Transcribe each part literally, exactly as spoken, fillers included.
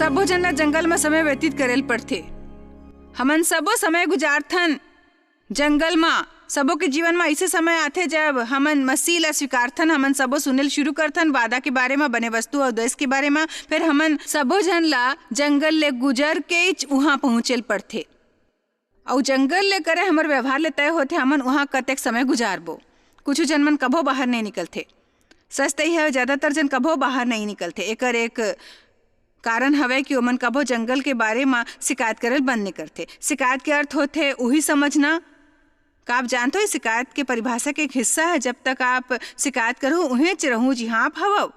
सबो झन ला जंगल म समय व्यतीत करे ल पड़थे। हमन सबो समय गुजारथन जंगल म। सबो के जीवन म ऐसे समय आथे, जब हमन मसीह ला स्वीकारथन, हमन सबो सुने ल शुरू करथन, वादा के बारे म, बने वस्तु अउ द्वेष के बारे म। फिर हमन सबो झन ला जंगल ले गुजर के उहाँ पहुँचे ल पड़थे। अउ जंगल ले करे हमर व्यवहार ले तय होथे, हमन उहाँ कतेक समय गुजारबो। कुछु झन मन कभो बाहर नहीं निकलथे। सच तही हवे, ज्यादातर झन कभो बाहर नहीं निकलथे। एकर एक कारण हवे कि ओमन कभो जंगल के बारे म शिकायत करे ल बंद नहीं करथे। शिकायत के अर्थ होथे उही समझना। का आप जानथो, ये शिकायत के परिभाषा के एक हिस्सा है। जब तक आप शिकायत करहू, उहेंच रहू, जिहाँ आप हवव।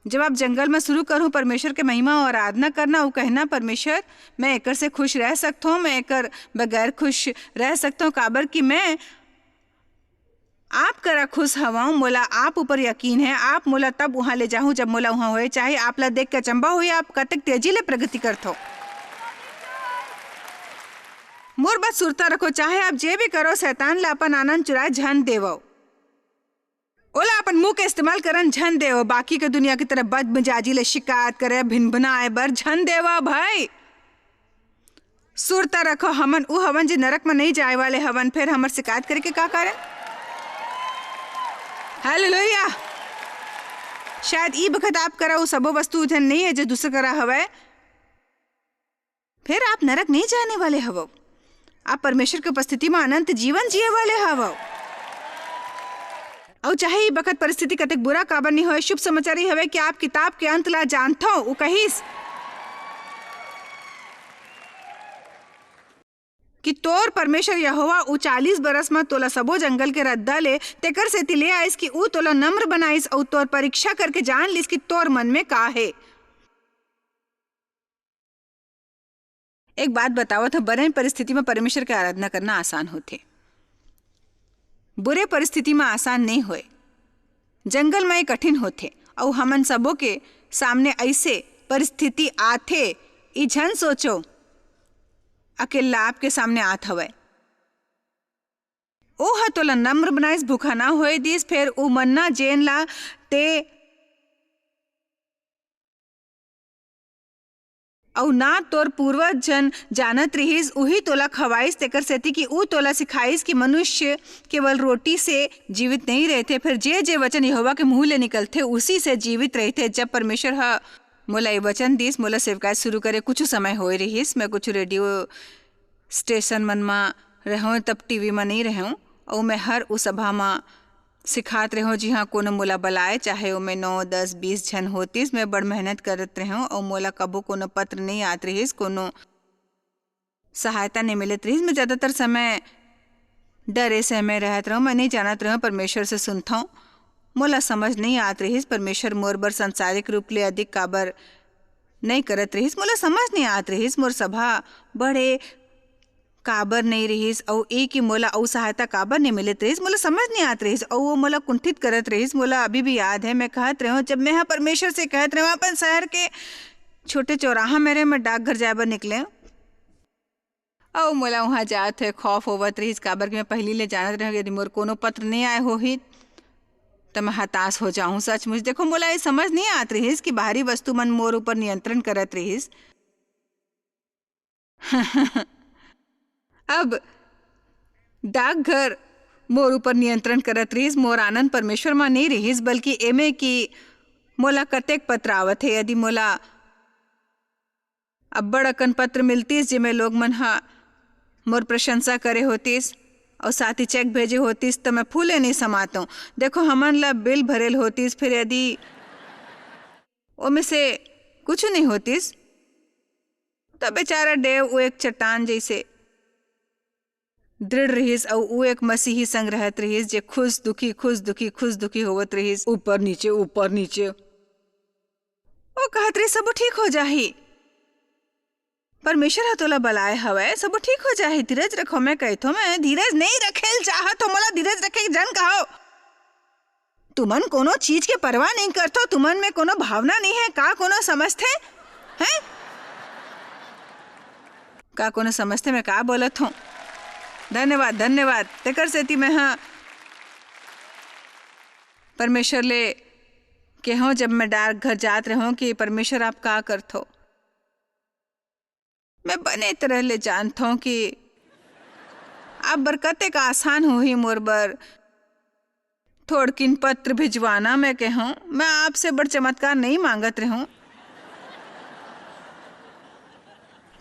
जब आप जंगल म शुरू करहू परमेश्वर के महिमा अउ आराधना करना, अउ कहना, "परमेश्वर, मैं एकर से खुश रह सकथों, मैं एकर बगैर खुश रह सकथों, काबर कि मैं आप करा खुश हवं, मोला आप ऊपर यकीन है, आप मोला तब उहाँ ले जाहू, जब मोला उहाँ होए चाही।" आप ला देख के अचंबा होई, आप कतेक तेजी ले प्रगति करथो। मोर बात सुरता रखो, चाहे आप जे भी करो, शैतान ला अपन आनंद चुराए झन देवव। ओला अपन मुंह के इस्तेमाल करन झन देव, बाकी के दुनिया की तरह बदमिजाजी ले शिकायत करे, भिनभिनाए बर झन देवा भाई। सुरता रखो, हमन उ हवन जे नरक में नहीं जाए वाले हवन, फिर हमर शिकायत करे के का कारण? हालेलुया। शायद ई बखत आप करा उ सबो वस्तु उधन नहीं है जो दूसर करा हवय। फिर आप नरक नहीं जाने वाले हवव। आप परमेश्वर के उपस्थिति में अनंत जीवन जिए वाले हवव। अउ चाहे ई बखत परिस्थिति कतेक बुरा काबर नहीं होए, शुभ समाचार ई हवे कि आप किताब के अंत ला जानथो। उ कहिस कि तोर परमेश्वर यहोवा उ चालीस बरस म तोला सबो जंगल के रद्दा ले तेकर सेती ले आइस कि उ तोला नम्र बनाइस अउ तोर परीक्षा करके जान लिस कि तोर मन में का हे। एक बात बतावत हूँ, बने परिस्थिति में परमेश्वर के आराधना करना आसान होथे, बुरे परिस्थिति में आसान नहीं होए। जंगल में ये कठिन होथे, अउ हमन सबो के सामने ऐसे परिस्थिति आथे, ई झन सोचो अकेल्ला आपके सामने आत हवय। ओह तोला नम्र बनाइस, भूखा ना होए दिस, फेर उ मन्ना जेन ला ते अउ ना तोर पूर्वज झन जानत रिहिस, उही तोला खवाइस, तेकर सेती कि उ तोला सिखाइस कि मनुष्य केवल रोटी से जीवित नहीं रहथे। फेर जे जे वचन यहोवा के मुंह ले निकलथे, उसी से जीवित रहथे। जब परमेश्वर ह मोला ये वचन दिस, मोला सेवकाई शुरू करे कुछ समय होए रिहिस, मैं कुछ रेडियो स्टेशन मन म रहूँ, तब टीवी म नहीं रहूँ, अउ मैं हर उ सभा म सिखात रेहेंव, जिहाँ कोनो मोला बलाए, चाहे ओमे नौ, दस, बीस झन होतिस, मैं बड़ मेहनत करत रेहेंव अउ मोला कभू कोनो पत्र नइ आत रिहिस, कोनो सहायता नइ मिलत रिहिस। मैं जादातर समय डरे सहमे रहत रेहेंव, मैं नइ जानत रेहेंव, परमेश्वर से सुनथंव। मोला समझ नइ आत रिहिस, परमेश्वर मोर बर संसारिक रूप ले अधिक काबर नइ करत रिहिस, मोला समझ नइ आत रिहिस, मोर सभा बड़े काबर नइ रिहिस, अउ ए कि मोला अउ सहायता काबर नइ मिलत रिहिस, मोला समझ नइ आत रिहिस, अउ वो मोला कुंठित करत रिहिस। मोला अभी भी याद हे, मैं कहत रेहेंव, जब मैं ह परमेश्वर से कहत रेहेंव, अपन शहर के छोटे चौराहा मेर मैं डाकघर जाए बर निकलेंव, अउ मोला उहाँ जात होए खौफ होवत रिहिस, काबर कि मैं पहिली ले जानत रेहेंव, यदि मोर कोनो पत्र नइ आए होही, त मैं हताश हो जाहूँ। सचमुच, देखो, मोला ये समझ नइ आत रिहिस कि बाहरी वस्तु मन मोर ऊपर नियंत्रण करत रिहिस। अब डाकघर मोर ऊपर नियंत्रण करत रिहिस, मोर आनंद परमेश्वर म नइ रिहिस, बल्कि एमे कि मोला कतेक पत्र आवत हे। यदि मोला अब्बड़ अकन पत्र मिलतिस, जेमे लोग मन ह मोर प्रशंसा करे होतिस अउ साथ ही चेक भेजे होतिस, त मैं फूले नइ समातंव। देखो, हमन ला बिल भरेल होतिस, फिर यदि ओमे से कुछु नइ होतिस, त बेचारा डेव वो एक चट्टान जइसे दृढ़ रिहिस, अउ वो एक मसीही संग रहत रिहिस, जे खुश दुखी, खुश दुखी, खुश दुखी होवत रिहिस, ऊपर नीचे, ऊपर नीचे। वो कहत रिहिस, "सबो ठीक हो जाही, परमेश्वर ह तोला बलाए हवय, सबो ठीक हो जाही, धीरज रखो।" मैं कहिथंव, "मैं धीरज नइ रखेल चाहत हों, मोला धीरज रखे के झन कहव।" तुमन कोनो चीज के परवाह नइ करथो, तुमन में कोनो भावना नइ हे, का कोनो समझथे? हैं? का कोनो समझथे मैं का बोलत हों? धन्यवाद, धन्यवाद। तेकर सेती मैं ह परमेश्वर ले केहों, जब मैं डाकघर जात रेहेंव, कि परमेश्वर आप का करथो? मैं बने तरह ले जानथौं कि आप बर कतेक आसान होही मोर बर थोड़किन पत्र भिजवाना। मैं कहूँ, मैं आपसे बड़ चमत्कार नहीं मांगत रहूं।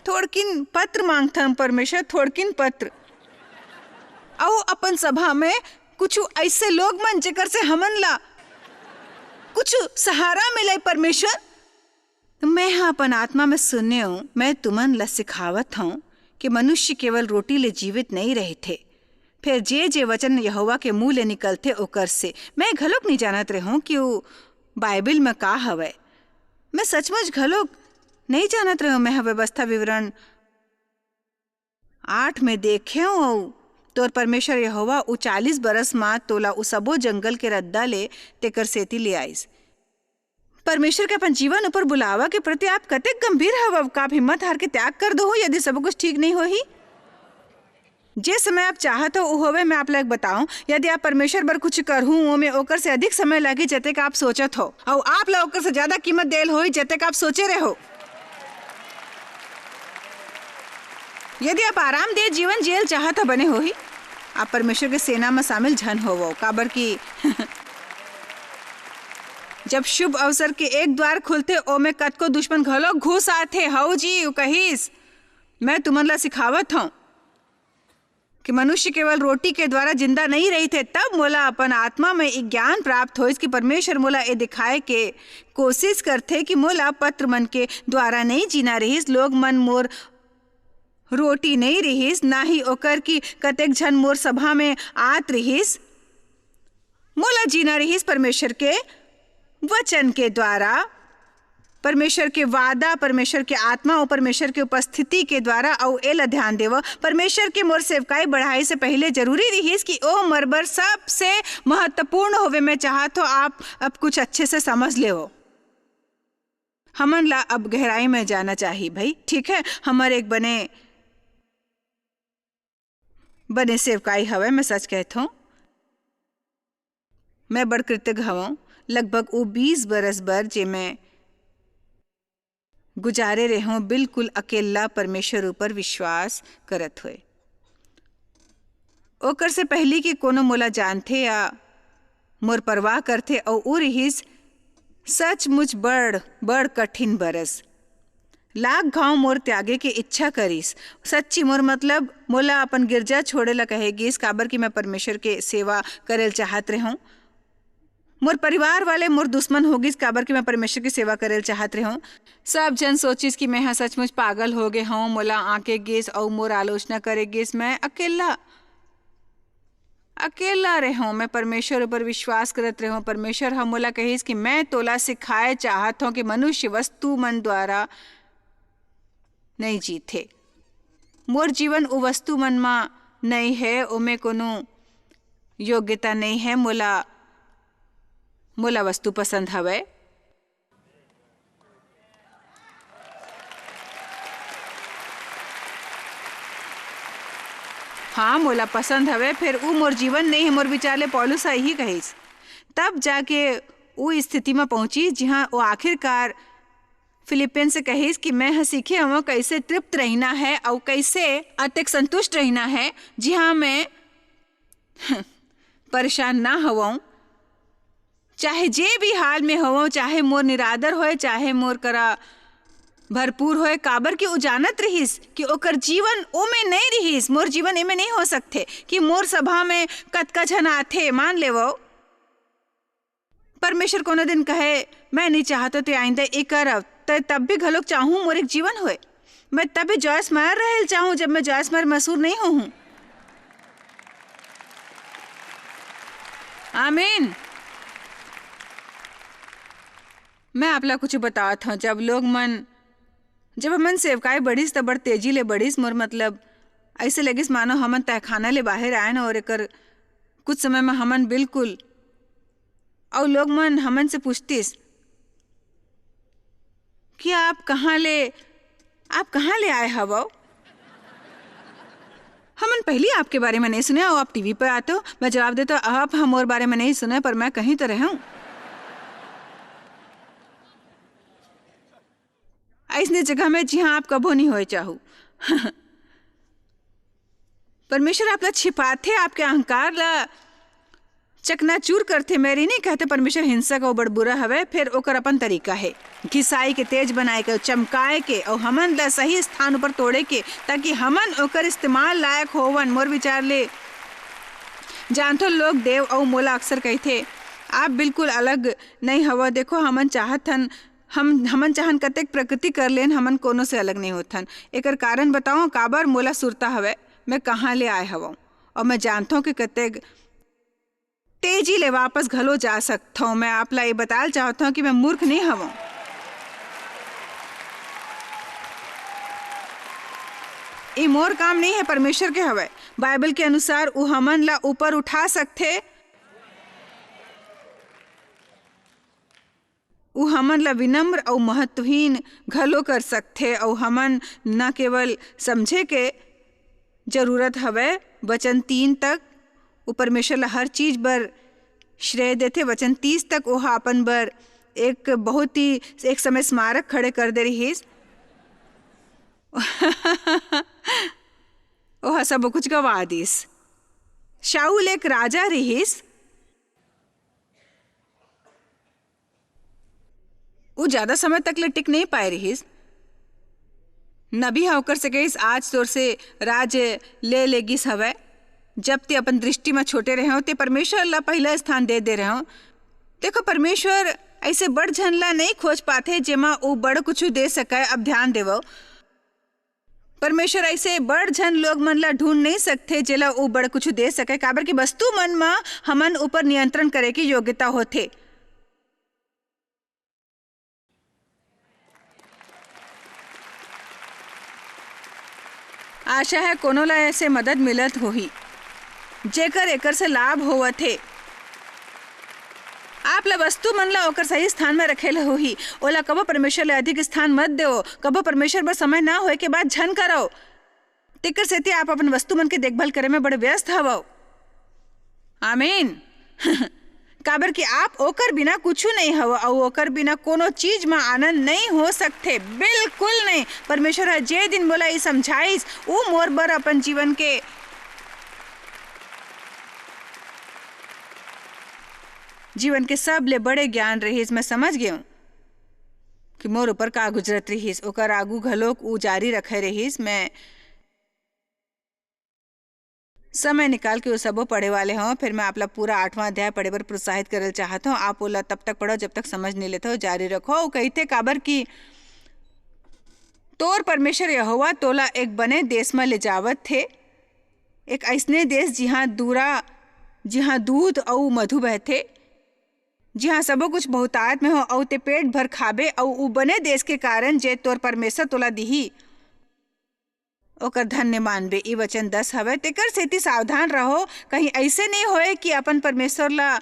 थोड़किन पत्र मांगथन परमेश्वर, थोड़किन पत्र। अउ अपन सभा में कुछ ऐसे लोग मन, जेकर से हमन ला कुछ सहारा मिले परमेश्वर। मैं ह अपन आत्मा में सुनेव, मैं तुमन ला सिखावत हूँ कि मनुष्य केवल रोटी ले जीवित नहीं रहते, फिर जे जे वचन यहोवा के मुंह ले निकलथे ओकर से। मैं घलोक नहीं जानत रहूं कि वो बाइबल में का हवय। मैं सचमुच घलोक नहीं जानत रहूं। मैं ह व्यवस्था विवरण आठ में देखेव, अउ तोर परमेश्वर यहोवा उ चालीस बरस मा तोला उ सबो जंगल के रद्दा ले तेकर सेती ले आइस। परमेश्वर के अपन जीवन ऊपर बुलावा के प्रति आप कतेक गंभीर हवव? का आप हिम्मत हार के त्याग कर दो यदि सब कुछ ठीक नहीं होही? जे समय आप चाहत हो, उ होवे, मैं आप ला एक बताऊं, यदि आप परमेश्वर बर कुछ करहूं, ओमे ओकर से अधिक समय लागी, जतेक आप सोचत हो, अउ आप ला ओकर से ज्यादा कीमत देल होई, जतेक आप सोचे रहे हो। यदि आप आरामदेह जीवन जियल चाहत हो, बने होही, आप परमेश्वर के सेना में शामिल झन होवो, काबर कि जब शुभ अवसर के एक द्वार खुलथे, ओमे कतको दुश्मन घलो घुस आथे। हऊ जी, उ कहिस, "मैं तुमन ला सिखावत हंव कि मनुष्य केवल रोटी के द्वारा जिंदा नहीं रहिथे।" तब मोला अपन आत्मा में एक ज्ञान प्राप्त होइस कि परमेश्वर मोला ए दिखाए के कोशिश करथे कि मोला पत्र मन के द्वारा नहीं जीना रहिस। लोग मन मोर रोटी नहीं रिहिस, ना ही ओकर कि कतेक झन मोर सभा में आत रिहिस। मोला जीना रिहिस परमेश्वर के वचन के द्वारा, परमेश्वर के वादा, परमेश्वर के आत्मा और परमेश्वर के उपस्थिति के द्वारा। अउ एला ध्यान देवो, परमेश्वर के मोर सेवकाई बढ़ाई से पहले जरूरी रिहिस कि ओ मोर बर सबसे महत्वपूर्ण होवे। मैं चाहत हो आप अब कुछ अच्छे से समझ लेवो। हमन ला अब गहराई में जाना चाही भाई, ठीक है? हमर एक बने, बने सेवकाई हवय, मैं सच कहत हौं। मैं बड़ कृतज्ञ हवं, लगभग वो बीस बरस बर जे मैं गुजारे रेहों, बिल्कुल अकेल्ला परमेश्वर ऊपर विश्वास करत होए। ओकर से पहिली कि कोनो मोला जानथे या मोर परवाह करथे, अउ ऊ रिहिस सचमुच बड़, बड़ कठिन बरस। लाख घांव मोर त्यागे के इच्छा करिस। सच्ची मोर मतलब, मोला अपन गिरजा छोड़े ला कहे गिस, काबर कि मैं परमेश्वर के सेवा करे ल चाहत रेहों। मोर परिवार वाले मोर दुश्मन हो गिस, काबर कि मैं परमेश्वर के सेवा करे ल चाहत रेहों। सब झन सोचिस कि मैं ह सचमुच पागल हो गे हौं, मोला आंके गिस अउ मोर आलोचना करे गिस। मैं अकेल्ला, अकेल्ला रेहों। मैं परमेश्वर ऊपर विश्वास करत रेहों। परमेश्वर ह मोला कहिस कि मैं तोला सिखाए चाहत हौं कि मनुष्य वस्तु मन द्वारा नइ जीथे। मोर जीवन ओ वस्तु मन म नइ हे, ओमे कोनो योग्यता नइ हे। मोला, मोला वस्तु पसंद हवय। हाँ, मोला पसंद हवय, फेर ऊ मोर जीवन नइ हे, मोर विचार ले पौलुस ह इही कहिस। तब जाके ऊ स्थिति म पहुंचिस, जिहां ओ आखिरकार फिलिपियन से कहिस कि मैं ह सीखे हवं, कइसे तृप्त रहिना हे अउ कइसे अतेक संतुष्ट रहिना हे, जिहां मैं परेशान ना हवं, चाहे जे भी हाल में हवं, चाहे मोर निरादर होय, चाहे मोर करा भरपूर होय, काबर कि ऊ जानत रिहिस कि ओकर जीवन ओमे नइ रिहिस, मोर जीवन एमे नइ हो सकथे, कि मोर सभा में कतका झन आथे, मान लेवव, परमेश्वर कोनो दिन कहे, "मैं नइ चाहत ते आइंदा ए करव," त तब भी घलोक चाहूं मोर एक जीवन होय। मैं तब भी जॉयस मेयर रहे ल चाहूं, जब मैं जॉयस मेयर मशहूर नइ होहूं। आमीन। मैं आप ला कुछ बतात हौं, जब लोग मन, जब हमन सेवकाई बढ़िस, त बड़ तेजी ले बढ़िस। मोर मतलब, अइसे लगिस मानो हमन तहखाना ले बाहिर आयन और एकर कुछ समय म हमन बिल्कुल, अउ लोग मन हमन से पूछतिस कि आप कहाँ ले, आप कहाँ ले आए हवव? हमन पहिली आपके बारे म नइ सुने अउ आप टीवी पे आते हो। मैं जवाब देता हूँ, आप ह मोर बारे म नइ सुने, पर मैं कहीं तो रहूं। अइसने जगह में जिहां आप कभो नइ होए चाहू। परमेश्वर आप ला छिपाथे, आपके अहंकार ला चकनाचूर करथे। मैं ये नहीं कहत हँव परमेश्वर हिंसक अउ बड़ बुरा हवय, फेर ओकर अपन तरीका हे घिसाय के, तेज बनाय के, चमकाय के, अउ हमन ला सही स्थान ऊपर तोड़े के, ताकि हमन ओकर इस्तेमाल लायक होवन। मोर विचार ले, जानथो लोग, देव अउ मोला अक्सर कहिथे, "आप बिल्कुल अलग नइ हवव। देखो, हमन चाहत हन, हम, हमन चाहन कतेक प्रकृति कर लेन, हमन कोनो से अलग नइ होथन।" एकर कारण बताओ, काबर मोला सुरता हवय, मैं कहाँ ले आय हवंव, अउ मैं जानथों कि कतेक तेजी ले वापस घलो जा सकथों। मैं आप ला ये बताल चाहत हँव कि मैं मूर्ख नइ हवंव। ये मोर काम नइ हे, परमेश्वर के हवय। बाइबल के अनुसार ऊ हमन ला ऊपर उठा सकथे। ऊ हमन ला विनम्र अउ महत्वहीन घलो कर सकथे, अउ हमन न केवल समझे के जरूरत हवय, वचन तीन तक ऊ परमेश्वर ला हर चीज बर श्रेय देथे। वचन तीस तक ओह अपन बर एक बहुत ही, एक समय स्मारक खड़े कर दे रिहिस। ओह सब कुछ गवा दिस। शाऊल एक राजा रिहिस। ऊ ज्यादा समय तक ले टिक नइ पाए रिहिस। नबी ह ओकर से कहिस, "आज तोर से राज ले ले गिस हवय। जब ते अपन दृष्टि म छोटे रहेंव, ते परमेश्वर ला पहिला स्थान दे दे रहेंव।" देखो, परमेश्वर अइसे बड़ झन ला नइ खोज पाथे, जेमा ऊ बड़ कुछु दे सकय। अब ध्यान देवव, परमेश्वर अइसे बड़ झन लोग मन ला ढूंढ नइ सकथे, जेला ऊ बड़ कुछु दे सकय, काबर कि वस्तु मन म हमन ऊपर नियंत्रण करे के योग्यता होथे। आशा है कोनो ला ऐसे मदद मिलत होही, जेकर एकर से लाभ होवत हे। आप ला वस्तु मन ला ओकर सही स्थान में रखे ले होही। ओला कबो परमेश्वर ले अधिक स्थान मत देवो। कबो परमेश्वर बर समय ना होए के बात झन करव। तेकर सेती आप अपन वस्तु मन के देखभाल करे में बड़े व्यस्त हवव। आमीन। काबर कि आप ओकर बिना कुछु नइ हव, अउ ओकर बिना कोनो चीज म आनंद नइ हो सकथे, बिल्कुल नइ। परमेश्वर ह जे दिन मोला ई समझाइस, ऊ मोर बर अपन जीवन के, जीवन के सबले बड़े ज्ञान रहिस। मैं समझ गेंव कि मोर ऊपर का गुजरत रहिस। ओकर आगू घलोक ऊ जारी रखे रहिस। मैं समय निकाल के वो सबो पढ़े वाले हव, फेर मैं आप ला पूरा आठवां अध्याय पढ़े बर प्रोत्साहित करे ल चाहत हव। आप ओला तब तक पढ़व, जब तक समझ नइ लेथव। जारी रखव। वो कहिथे, काबर कि तोर परमेश्वर यहोवा तोला एक बने देश म ले जावत हे, एक अइसने देश, जिहां दूरा, जिहां दूध अऊ मधु बहथे, जिहां सबो कुछ बहुतायत में हो, अऊ ते पेट भर खाबे, अऊ उ बने देश के कारण, जे तोर परमेश्वर तोला दिही, ओकर धन्य मानबे। ई वचन दस हवय, तेकर सेती सावधान रहो, कहीं अइसे नइ होय कि अपन परमेश्वर ला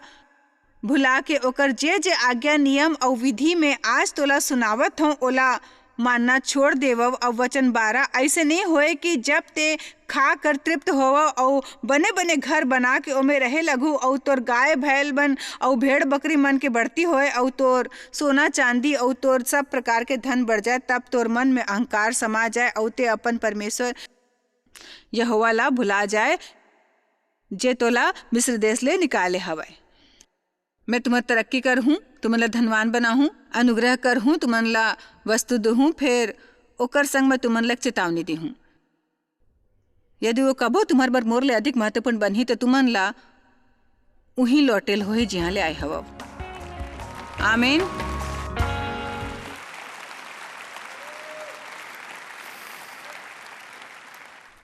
भुला के ओकर जे-जे आज्ञा, नियम अऊ विधि में आज तोला सुनावत हों, ओला मानना छोड़ देवव। अऊ वचन बारह, अइसे नइ होय कि जब ते खा कर तृप्त होवव अऊ बने-बने घर बना के ओमे रहे लगहू, अऊ तोर गाय, भैल मन अऊ भेड़, बकरी मन के बढ़ती होय, अऊ तोर सोना, चांदी अऊ तोर सब प्रकार के धन बढ़ जाय, तब तोर मन में अहंकार समा जाय, अऊ ते अपन परमेश्वर यहोवा ला भुला जाय, जे तोला मिस्र देश ले निकाले हवय। मैं तुम्हर तरक्की करहूं, तुमन ला धनवान बनाहूं, अनुग्रह करहूं, तुमन ला वस्तु दूहूं, फेर ओकर संग मैं तुमन ला एक चेतावनी दीहूं। यदि वो कभो तुम्हर बर मोर ले अधिक महत्वपूर्ण बनही, तो तुमन ला उहीं लौटेल होही, जिहां ले आए हवव। आमीन।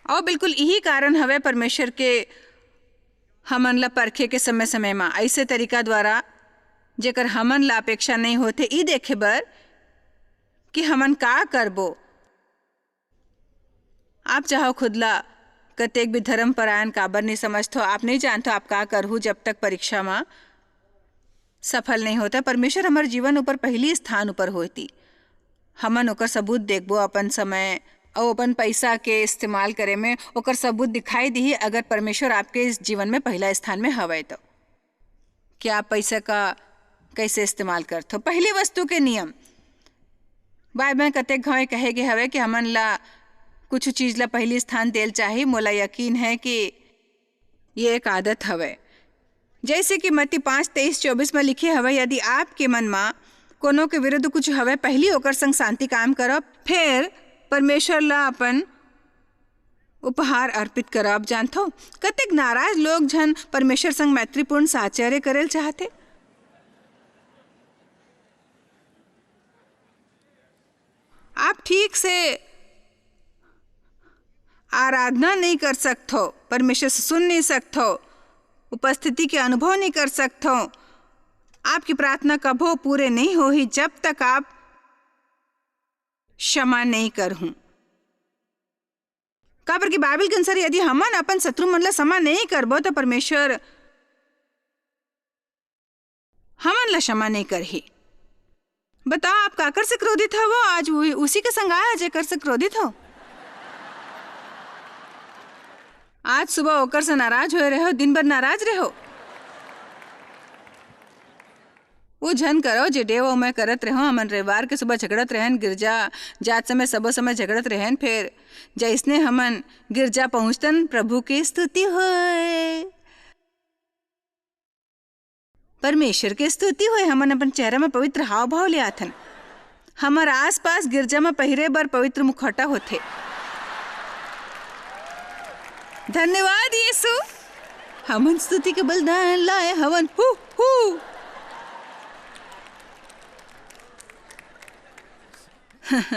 अऊ बिल्कुल इही कारण हवय परमेश्वर के हमन ला परखे के समय-समय म अइसे तरीका द्वारा, जेकर हमन ला अपेक्षा नइ होथे, ई देखे बर कि हमन का करबो। आप चाहो खुद ला कतेक भी धर्मपरायण काबर नइ समझथो, आप नइ जानथो आप का करहू, जब तक परीक्षा म सफल नइ होथा। परमेश्वर हमर जीवन ऊपर पहिली स्थान ऊपर होती। हमन ओकर सबूत देखबो, अपन समय अऊ अपन पइसा के इस्तेमाल करे में ओकर सबूत दिखाई दिही, अगर परमेश्वर आपके इस जीवन में पहिला स्थान में हवय तो। कि आप पइसा का कइसे इस्तेमाल करथो। पहिली वस्तु के नियम। बाइबल में कतेक घांव ये कहे गे हवय कि हमन ला कुछ चीज ला पहली स्थान देल चाही। मोला यकीन है कि ये एक आदत हवय। जैसे कि मत्ती पाँच तेईस चौबीस में लिखे हवय, यदि आपके मन मा कोनो के विरुद्ध कुछ हवय, पहली ओकर संग शांति कायम करब, फिर परमेश्वर ला अपन उपहार अर्पित करब। जानथो, कतेक नाराज लोग झन परमेश्वर संग मैत्रीपूर्ण साहचर्य करेल चाहथे। आप ठीक से आराधना नहीं कर सकथो, परमेश्वर से सुन नहीं सकथो, उपस्थिति के अनुभव नहीं कर सकथो। आपकी प्रार्थना कभो पूरे नहीं होही जब तक आप क्षमा नहीं करहूं। काबर कि बाइबल के अनुसार यदि हमन अपन शत्रु मन ला क्षमा नहीं करबो, तो परमेश्वर हमन ला क्षमा नहीं करही। बताओ, आप काकर से क्रोधित हवो? आज उ-, उसी के संग आया, जेकर से क्रोधित हो। आज सुबह ओकर से नाराज होए रहो, दिन भर नाराज रहो। वो झन करो, जे डे अउ मैं करत रहो। हमन रविवार के सुबह झगड़त रहन, गिरजा जात समय सबो समय झगड़त रहन, फिर जैसने हमन गिरजा पहुंचतन, प्रभु की स्तुति होए। परमेश्वर के स्तुति होए, हमन अपन चेहरा म पवित्र हाव-भाव ले आथन। हमर आसपास गिरजा म पहिरे बर पवित्र मुखौटा होथे। धन्यवाद यीशु, हमन स्तुति के बलिदान लाए हवन। हू, हू।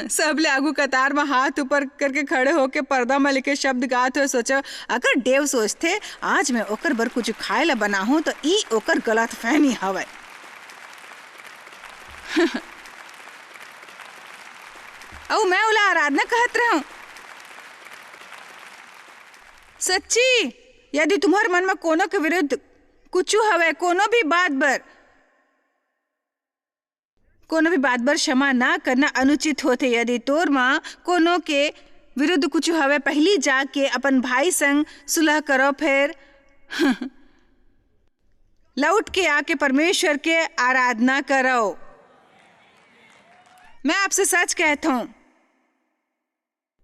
सबले आगू कतार म हाथ ऊपर करके खड़े होके पर्दा म लिखे शब्द गात हुए सोचो, अगर डेव सोचथे, "आज मैं ओकर बर कुछ खाए ला बनाहूं," तो ई ओकर गलतफहमी हवय। अउ मैं ओला आराधना कहत रहूं। सच्ची, यदि तुम्हर मन म कोनो के विरुद्ध कुछु हवय, कोनो भी बात बर, कोनो भी बात बर क्षमा ना करना अनुचित होथे। यदि तोर म कोनो के विरुद्ध कुछ हवय, पहिली जाके अपन भाई संग सुलह करो, फेर लौट के आके परमेश्वर के आराधना करो। मैं आपसे सच कहता हूं,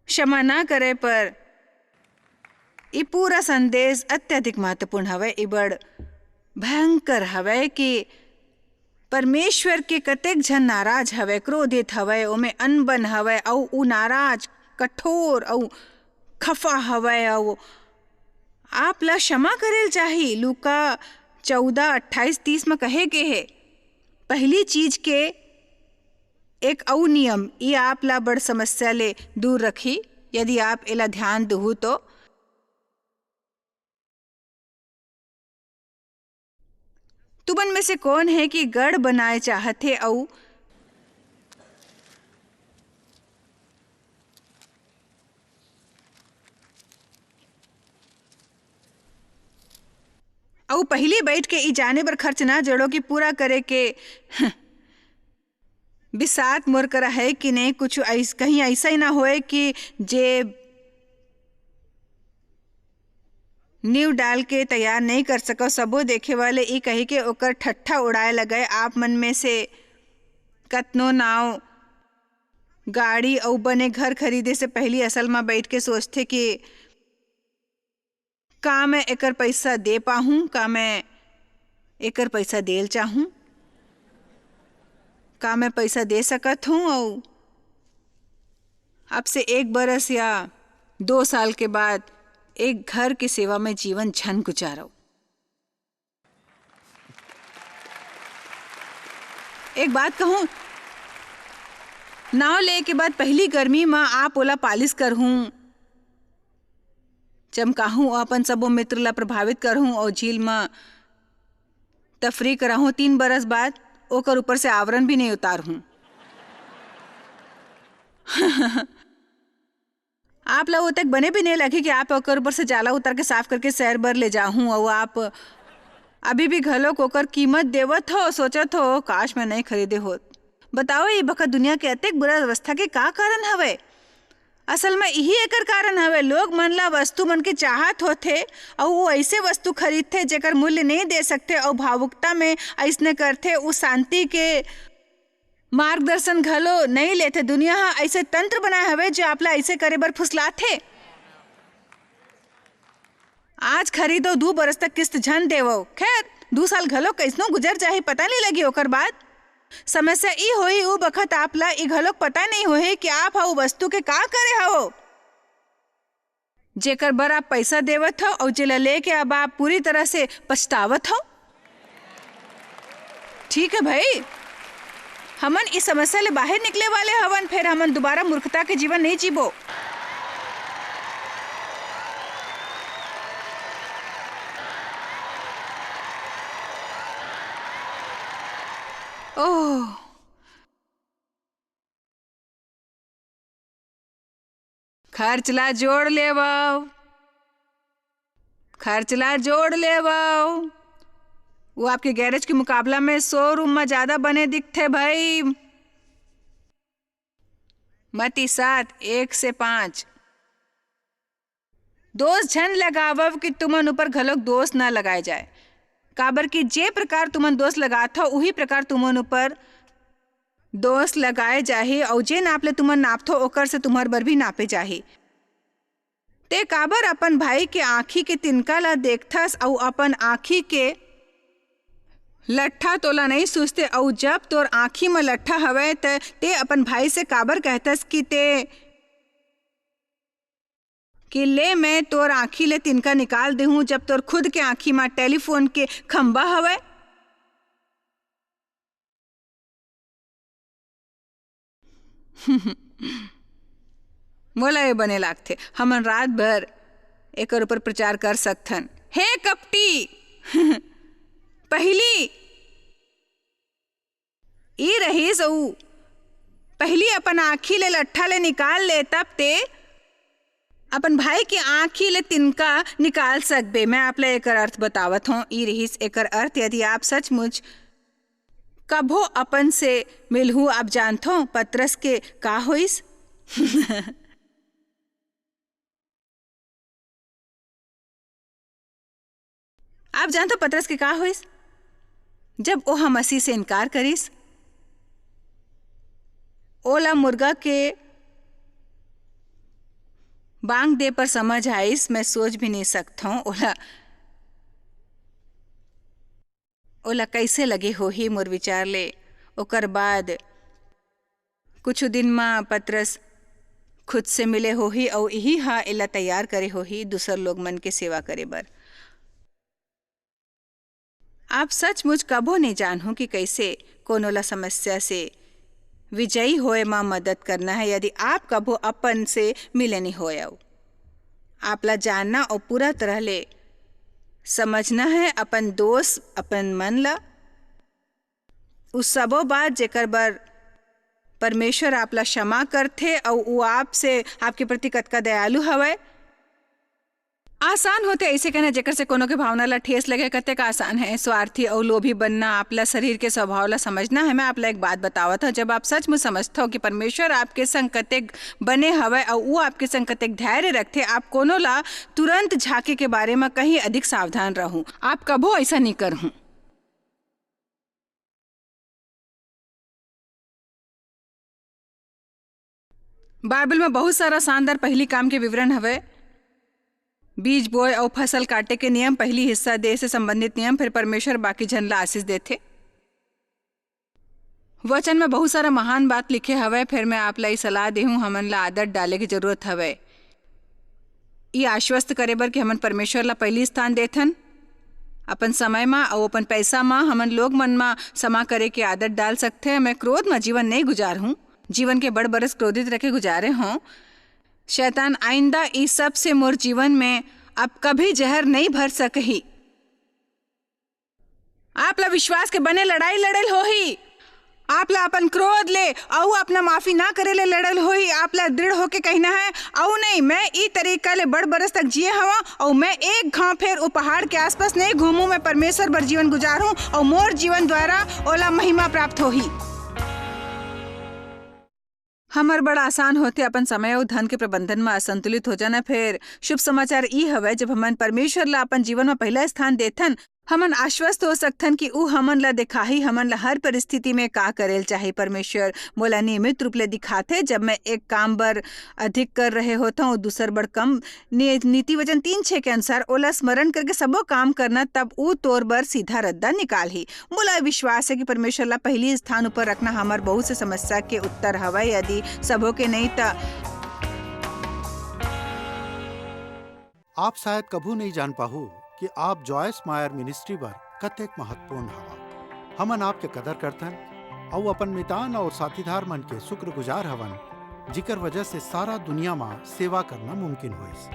क्षमा ना करे पर ये पूरा संदेश अत्यधिक महत्वपूर्ण हवय। ये बड़ भयंकर हवय कि परमेश्वर के कतेक झन नाराज हवय, क्रोधित हवय, ओमे अनबन हवय, अउ उ नाराज, कठोर अउ खफा हवय, अउ आप ला क्षमा करेल चाही। लूका चौदह अट्ठाईस तीस म कहे गे हे, पहली चीज के एक अउ नियम, ये आप ला बड़ समस्या ले दूर रखही, यदि आप एला ध्यान दुहू तो। तुमन में से कौन है कि गढ़ बनाए चाहत हे अउ अउ पहली बैठ के ई जाने बर खर्च ना जोड़ो कि पूरा करे के बिसात मोर करा है कि नहीं, कुछ ऐस-, कहीं ऐसा ही ना होए कि जे नींव डाल के तैयार नहीं कर सको। सबो देखे वाले ई कही के ओकर ठट्ठा उड़ाए लगे। आप मन में से कतनो नाव गाड़ी अउ बने घर खरीदे से पहली असल म बैठ के सोचथे कि का मैं एकर पैसा दे पाहूँ? का मैं एकर पैसा देल चाहूँ? का मैं पैसा दे सकत हूँ? अउ अब से एक बरस या दो साल के बाद एक घर के सेवा में जीवन झन गुजारो। एक बात कहूँ, नाव ले के बाद पहली गर्मी म आप ओला पालिश करहूँ, चमकाहूँ, अपन सबो मित्र ला प्रभावित करहूँ अउ झील म तफरी कराहूँ। तीन बरस बाद ओकर ऊपर से आवरण भी नहीं उतारहूँ। आप ला ओतेक बने भी नहीं लगही कि आप ओकर ऊपर से जाला उतार के साफ करके सैर बर ले जाहूँ। अउ आप अभी भी घलोक ओकर कीमत देवत हो, सोचत हो, "काश, मैं नहीं खरीदे होत।" बताओ, ये बखत दुनिया के अतेक बुरा अवस्था के का कारण हवय? असल में इही एकर कारण हवय, लोग मन ला वस्तु मन के चाहत होथे, अउ वो ऐसे वस्तु खरीदथे, जेकर मूल्य नहीं दे सकथे, अउ भावुकता में अइसने करथे। उ शांति के मार्गदर्शन घलो नइ लेथे। दुनिया ह अइसे तंत्र बनाए हवे, जो आप ला अइसे करे बर फुसलाथे। आज खरीदो, दू बरस तक किस्त झन देवो। खैर, दू साल घलो कइसनो गुजर जाही, पता नइ लगी। ओकर बाद समस्या ई होही, उ बखत आप ला ई घलोक पता नइ होही कि आप ह उ वस्तु के का करे हवो, जेकर बर आप पैसा देवत हव अउ जेला लेके अब आप पूरी तरह से पछतावत हव। ठीक है भाई, हमन इस समस्या ले बाहर निकले वाले हवन, फिर हमन दोबारा मूर्खता के जीवन नहीं जीबो। ओह, खर्च ला जोड़ लेवव, खर्च ला जोड़ लेवव। वो आपके गैरेज के मुकाबला में शोरूम में ज्यादा बने दिखथे भाई। मती सात, एक से पाँच। दोष झन लगावव कि तुमन ऊपर घलोक दोष न लगाए जाए, काबर कि जे प्रकार तुमन दोष लगाथव, उही प्रकार तुमन ऊपर दोष लगाए जाही, अउ जे नाप ले तुमन नापथो, ओकर से तुम्हर बर भी नापे जाही। ते काबर अपन भाई के आँखी के तिनका ला देखथस, अउ अपन आँखी के लट्ठा तोला नइ सूझते? अउ जब तोर आँखी म लट्ठा हवय, त ते अपन भाई से काबर कहथस कि ते कि ले, मैं तोर आँखी ले तिनका निकाल देहूं, जब तोर खुद के आँखी म टेलीफोन के खंबा हवय? मोला ये बने लागथे, हमन रात भर एकर ऊपर प्रचार कर सकथन। हे कपटी, पहली ई रहिस, अऊ पहिली अपन आँखी ले लट्ठा ले निकाल ले, तब ते अपन भाई के आँखी ले तिनका निकाल सकबे। मैं आप ला एकर अर्थ बतावत हौं। ई रहिस एकर अर्थ। यदि आप सचमुच कभो अपन से मिलहू, आप जानथो पतरस के का होइस? आप जानथो पतरस के का होइस? जब ओह मसीह से इनकार करिस, ओला मुर्गा के बांग दे पर समझ आइस। मैं सोच भी नहीं सकथौं ओला, ओला कैसे लगे होही। मोर विचार ले ओकर बाद कुछ दिन म पतरस खुद से मिले होही, अउ इही ह एला तैयार करे होही दूसर लोग मन के सेवा करे बर। आप सचमुच कभो नइ जानहू कि कइसे कोनो ला समस्या से विजयी होए म मदद करना है, यदि आप कभो अपन से मिले नइ होए। अउ आप ला जानना अउ पूरा तरह ले समझना है अपन दोष, अपन मन ला, उ सबो बात जेकर बर परमेश्वर आप ला क्षमा करथे अउ उ आपसे, आपके प्रति कतका दयालु हवय। आसान होथे ऐसे कहना, जेकर से कोनो के भावना ला ठेस लगे। कतेक आसान है स्वार्थी अउ लोभी बनना। आप ला शरीर के स्वभाव ला समझना है। मैं आप ला एक बात बतावत हूँ, जब आप सचमुच समझथव कि परमेश्वर आपके संग कतेक बने हवय अउ उ आपके संग कतेक धैर्य रखथे, आप कोनो ला तुरंत झांके के बारे म कहीं अधिक सावधान रहू। आप कभो ऐसा नहीं करहू। बाइबल में बहुत सारा शानदार पहिली काम के विवरण हवय। बीज बोए अउ फसल काटे के नियम, पहिली हिस्सा दे से संबंधित नियम, फिर परमेश्वर बाकी झन ला आशीष देथे। वचन में बहुत सारा महान बात लिखे हवय, फिर मैं आप ला ई सलाह देहूं, हमन ला आदत डाले के जरूरत हवय। ई आश्वस्त करे बर कि हमन परमेश्वर ला पहिली स्थान देथन। अपन समय मा अउ अपन पैसा मा हमन लोग मन मा समा करे के आदत डाल सकथे। मैं क्रोध मा जीवन नइ गुजारहूं, जीवन के बड़ बरस क्रोधित रखे गुजारे हों। शैतान आइंदा ई सब से मोर जीवन में अब कभी जहर नइ भर सकही। आप ला विश्वास के बने लड़ाई लड़ेल होही। आप ला अपन क्रोध ले अउ अपना माफी ना करे ले लड़ेल होही। आप ला दृढ़ होके कहना है, "अउ नहीं, मैं ई तरीका ले बड़ बरस तक जिए हवं, अउ मैं एक घाव फेर उ पहाड़ के आसपास नहीं घूमूं, मैं परमेश्वर बर जीवन गुजारहूं, अउ मोर जीवन द्वारा ओला महिमा प्राप्त होही।" हमर बड़ आसान होथे अपन समय अउ धन के प्रबंधन म असंतुलित हो जाना। फेर शुभ समाचार ई हवय, जब हमन परमेश्वर ला अपन जीवन म पहिला स्थान देथन, हमन आश्वस्त हो सकथन कि ऊ हमन ला दिखाही, हमन ला हर परिस्थिति में का करेल चाही। परमेश्वर मोला नियमित रूप ले दिखाथे, जब मैं एक काम बर अधिक कर रहे होथंव, दूसर बर कम। नि-, नीति वचन तीन छः के अनुसार ओला स्मरण करके सबो काम करना, तब ऊ तोर बर सीधा रद्दा निकालही। मोला विश्वास हे कि परमेश्वर ला पहिली स्थान ऊपर रखना हमर बहुत से समस्या के उत्तर हवय, यदि सबो के नहीं, त आप शायद कभू नहीं जान पाहू कि आप जॉयस मायर मिनिस्ट्री बर कतेक महत्वपूर्ण हवा। हमन आपके कदर करथन अउ अपन मितान और साथीदार मन के शुक्रगुजार हवन, जिकर वजह से सारा दुनिया मा सेवा करना मुमकिन होइस।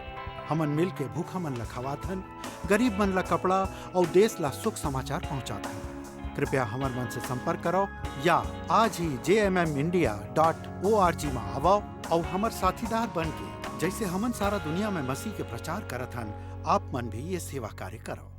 हमन मिल के भूखा मन ला खवाथन, गरीब मन ला कपड़ा और देश ला सुख समाचार पहुंचाथन। कृपया हमर मन से संपर्क करो या आज ही जे M M India dot O R G मा आवो और हमर साथीदार बन के, जैसे हमन सारा दुनिया में मसीह के प्रचार करत हन, आप मन भी ये सेवा कार्य करो।